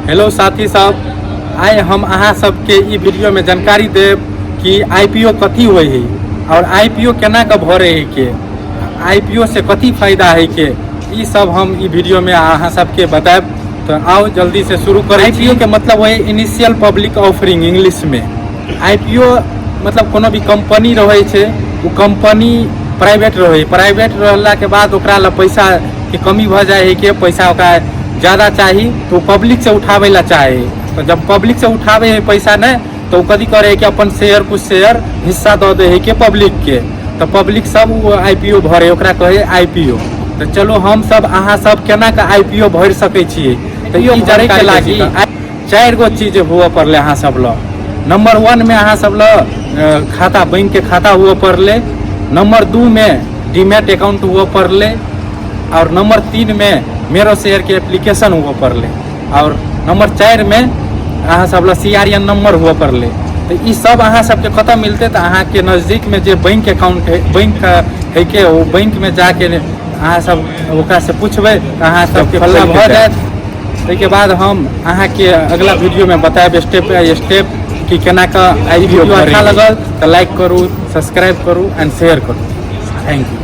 Hello साथी सब, आइ हम अहाँ सबके ई वीडियोमे जानकारी देब कि आईपीओ कथी होइ है और आईपीओ केना के भरे है के आईपीओ से कथी फायदा है के ई सब हम ई वीडियोमे अहाँ सबके बतायब। तो आओ जल्दी से शुरू करै। आईपीओ के मतलब होइ इनिशियल पब्लिक ऑफरिंग इंग्लिश में। आईपीओ मतलब कोनो भी कंपनी रहै छै, ओ कंपनी प्राइवेट रहै, प्राइवेट रहलाके बाद ओकरा लग पैसा के कमी भऽ जाइ है के पैसा ओकरा ज़्यादा चाही तो ओ पब्लिक से उठाबै ला चाहे है। तो जब पब्लिक से उठाबै है पैसा नहि तो ओ कथी करे है कि अपन शेयर कुछ शेयर हिस्सा दऽ दै है के पब्लिक के, तो पब्लिक सब ओ आईपीओ भरे, ओकरा कहै आईपीओ। तो चलो हम सब अहाँ सब केना के आईपीओ भरि सकै छियै, तऽ ई जानकारी लागी चारि गो चीज हुअ पड़लै अहाँ सब लग। नंबर 1 में अहाँ सब लग खाता, बैंक के खाता हुअ पड़लै। नंबर 2 में डीमैट अकाउंट हुअ पड़लै और नंबर 3 में मेरो शेयर के एप्लीकेशन हुअ पड़लै और नंबर 4 में अहाँ सब लग CRN number हुअ पड़लै। तो ई सब अहाँ सबके कतऽ मिलतै, तऽ अहाँके नजदीक में जे बैंक अकाउंट है, बैंक है के, ओ बैंक में जाके अहाँ सब ओकरा से पूछबै तऽ अहाँ सबके फल्ला भऽ जायत। ताहिके बाद हम अहाँके अगला वीडियोमे बतायब स्टेप बाय स्टेप कि केना कऽ आईपीओ। अच्छा लगल तऽ लाइक करू, सब्सक्राइब करू एंड शेयर करू। Thank you.